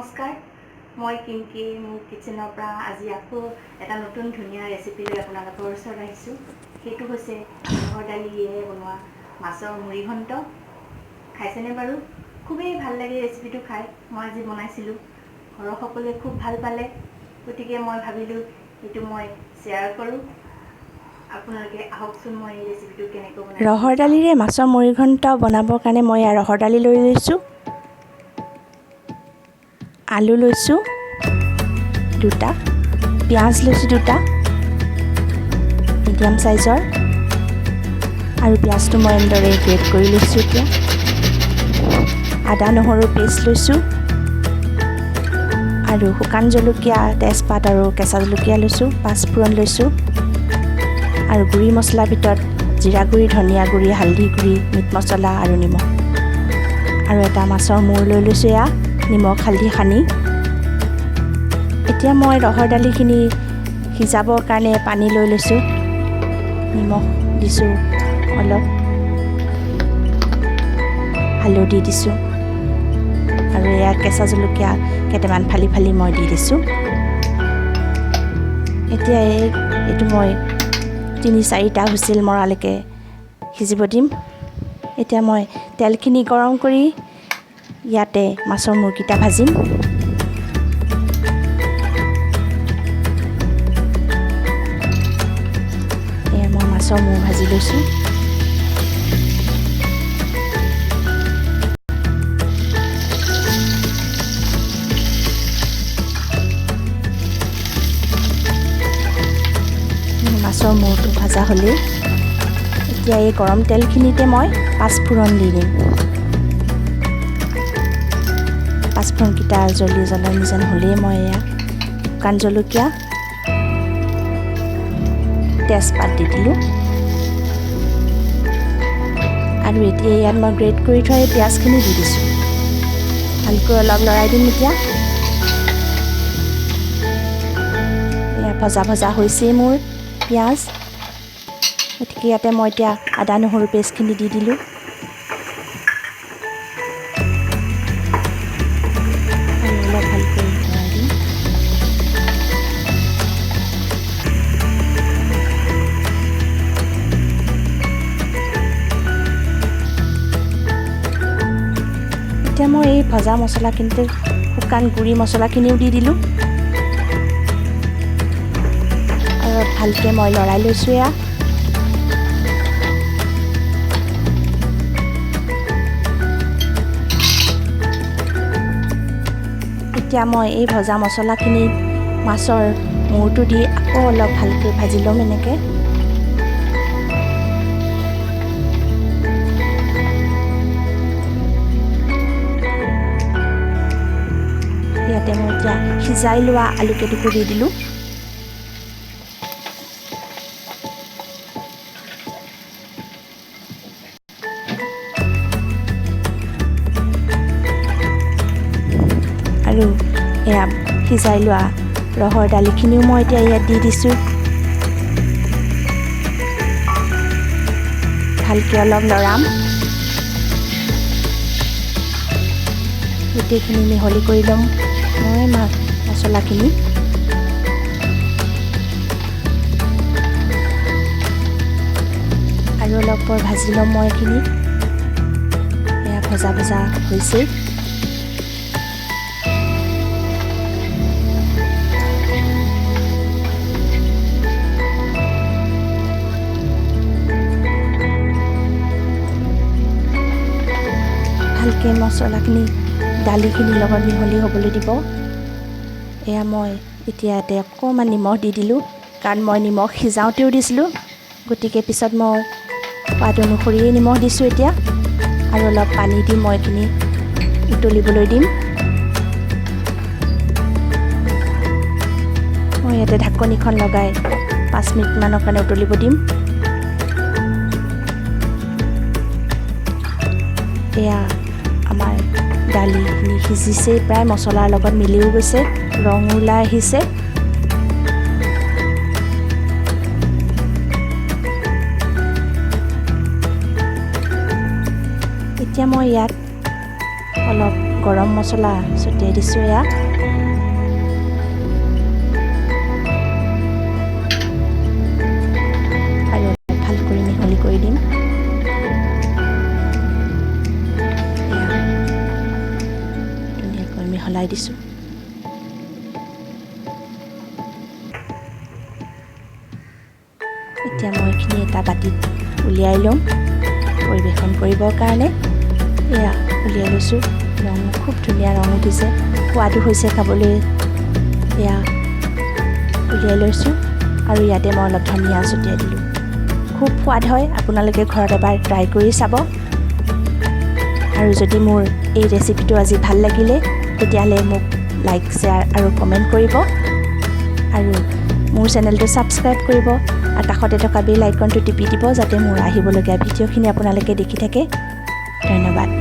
নমস্কাৰ, মই কিংকি মোৰ কিটচেনৰ পৰা আজি আকৌ এটা নতুন ধুনীয়া ৰেচিপি লৈ আপোনালোকৰ ওচৰত আহিছোঁ। সেইটো হৈছে ৰহৰ দালিৰে বনোৱা মাছৰ মুড়িঘণ্ট। খাইছেনে বাৰু? খুবেই ভাল লাগে ৰেচিপিটো খাই। মই আজি বনাইছিলোঁ, ঘৰৰ সকলোৱে খুব ভাল পালে, গতিকে মই ভাবিলোঁ এইটো মই শ্বেয়াৰ কৰোঁ। আপোনালোকে আহকচোন মই এই ৰেচিপিটো কেনেকৈ বনাইছোঁ। ৰহৰ দালিৰে মাছৰ মুড়িঘণ্ট বনাবৰ কাৰণে মই ইয়াৰ ৰহৰ দালি লৈ লৈছোঁ, আলু লৈছোঁ দুটা, পিঁয়াজ লৈছোঁ দুটা মিডিয়াম চাইজৰ, আৰু পিঁয়াজটো মই এনেদৰে গ্ৰেট কৰি লৈছোঁ। এতিয়া আদা নহৰু পেষ্ট লৈছোঁ আৰু শুকান জলকীয়া, তেজপাত আৰু কেঁচা জলকীয়া লৈছোঁ, পাঁচফোৰণ লৈছোঁ আৰু গুড়ি মছলাৰ ভিতৰত জিৰা গুড়ি, ধনিয়া গুড়ি, হালধি গুড়ি, মিট মছলা আৰু নিমখ, আৰু এটা মাছৰ মূৰ লৈ লৈছোঁ, এয়া নিমখ হালধি সানি। এতিয়া মই ৰহৰ দালিখিনি সিজাবৰ কাৰণে পানী লৈ লৈছোঁ, নিমখ দিছোঁ অলপ, হালধি দিছোঁ আৰু এয়া কেঁচা জলকীয়া কেইটামান ফালি ফালি মই দি দিছোঁ। এতিয়া এইটো মই 3-4টা হুইচেল মৰালৈকে সিজিব দিম। এতিয়া মই তেলখিনি গৰম কৰি ইয়াতে মাছৰ মূৰকেইটা ভাজিম। এয়া মই মাছৰ মূৰ ভাজি লৈছোঁ। মাছৰ মূৰটো ভাজা হ'লেই এতিয়া এই গৰম তেলখিনিতে মই পাঁচফোৰণ দি দিম। পাঁচফোৰণকেইটা জ্বলি জ্বলনি যেন হ'লেই মই এয়া শুকান জলকীয়া, তেজপাত দি দিলোঁ আৰু এতিয়া ইয়াত মই গ্ৰেট কৰি থোৱা এই পিঁয়াজখিনি দি দিছোঁ। ভালকৈ অলপ লৰাই দিম। এতিয়া এয়া ভজা ভজা হৈছেই মোৰ পিঁয়াজ, গতিকে ইয়াতে মই এতিয়া আদা নহৰু পেষ্টখিনি দি দিলোঁ। আৰু অলপ ভালকৈ লৰাই দিম। এতিয়া মই এই ভজা মছলাখিনিতে শুকান গুড়ি মছলাখিনিও দি দিলোঁ আৰু ভালকৈ মই লৰাই লৈছোঁ। এয়া এতিয়া মই এই ভজা মছলাখিনি মাছৰ মূৰটো দি আকৌ অলপ ভালকৈ ভাজি ল'ম এনেকৈ। ইয়াতে মই এতিয়া সিজাই লোৱা আলু কেইটুকুৰ দি দিলোঁ। আৰু এয়া সিজাই লোৱা ৰহৰ দালিখিনিও মই এতিয়া ইয়াত দি দিছোঁ। ভালকৈ অলপ লৰাম, গোটেইখিনি মিহলি কৰি ল'ম মই মছলাখিনি। আৰু অলপ পৰ ভাজি ল'ম মই এইখিনি। এয়া ভজা ভজা হৈছে। ভালকৈ মছলাখিনি দালিখিনিৰ লগত মিহলি হ'বলৈ দিব। এয়া মই এতিয়া ইয়াতে অকণমান নিমখ দি দিলোঁ, কাৰণ মই নিমখ সিজাওঁতেও দিছিলোঁ, গতিকে পিছত মই সোৱাদ অনুসৰিয়ে নিমখ দিছোঁ এতিয়া। আৰু অলপ পানী দি মই এইখিনি উতলিবলৈ দিম। মই ইয়াতে ঢাকনিখন লগাই 5 মিনিটমানৰ কাৰণে উতলিব দিম। এয়া আমাৰ দালিখিনি সিজিছেই প্ৰায়, মছলাৰ লগত মিলিও গৈছে, ৰং ওলাই আহিছে। এতিয়া মই ইয়াত অলপ গৰম মছলা ছটিয়াই দিছোঁ। এয়া আৰু ভাল কৰি মিহলি কৰি দিম। এয়া ধুনীয়াকৈ মিহলাই দিছোঁ। এতিয়া মই এইখিনি এটা বাতিত উলিয়াই ল'ম পৰিৱেশন কৰিবৰ কাৰণে। এয়া উলিয়াই লৈছোঁ। ৰং খুব ধুনীয়া ৰং উঠিছে, সোৱাদো হৈছে খাবলৈ। এয়া উলিয়াই লৈছোঁ আৰু ইয়াতে মই অলপ ধনিয়া ছটিয়াই দিলোঁ। খুব সোৱাদ হয়, আপোনালোকে ঘৰত এবাৰ ট্ৰাই কৰি চাব। আৰু যদি মোৰ এই ৰেচিপিটো আজি ভাল লাগিলে, তেতিয়াহ'লে মোক লাইক, শ্বেয়াৰ আৰু কমেণ্ট কৰিব আৰু মোৰ চেনেলটো ছাবস্ক্ৰাইব কৰিব আৰু কাষতে থকা বেল আইকনটো টিপি দিব, যাতে মোৰ আহিবলগীয়া ভিডিঅ'খিনি আপোনালোকে দেখি থাকে। ধন্যবাদ।